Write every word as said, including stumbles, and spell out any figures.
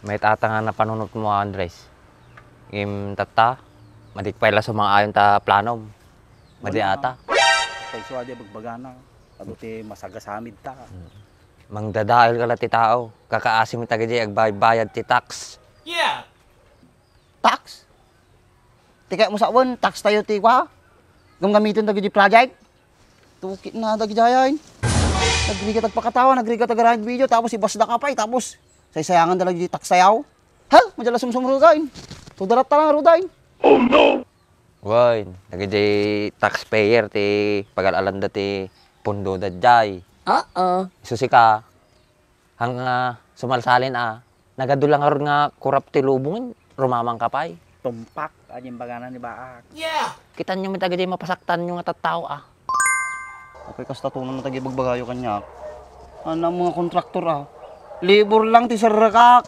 Mayat ata nga napanunotmo, Andres. Ngem tatta, madi pay la sumang-ayon ta planom. Madi ata. Payso a di abagbagana. Adu ti masagasamid ta. Mangdadael ka la ti tao. Kakaasim ta gidi agbaybayad ti tax. Yeah! Tax? Ti kayatmo sawen, tax tayo ti kua? Gamgamiten dagiti project? Tukit na dagiti ayan. Nagrigat agpakatawa, nagrigat agaramid video, tapos ibasda ka pay, tapos saysayanganda dagiti tax tayo. Ha? Madala sumsum rudain. Tudarat ta lang rudain. Wen, dagiti taxpayer ti pagal-alanda ti pundo daydiay. Oo. Isu sika, hang, ah, sumalsalin a, nagadu lang ngarud nga kurap ti lubong, rumamang ka pay. Tumpak, adi imbagana ni Baak. Yeah! Kitanyo met dagiti mapasaktanyo nga tattao a. Apay kasta tono na tagibagbagayo kaniak. Anam nga kontraktor a. Libur lang ti serrekak.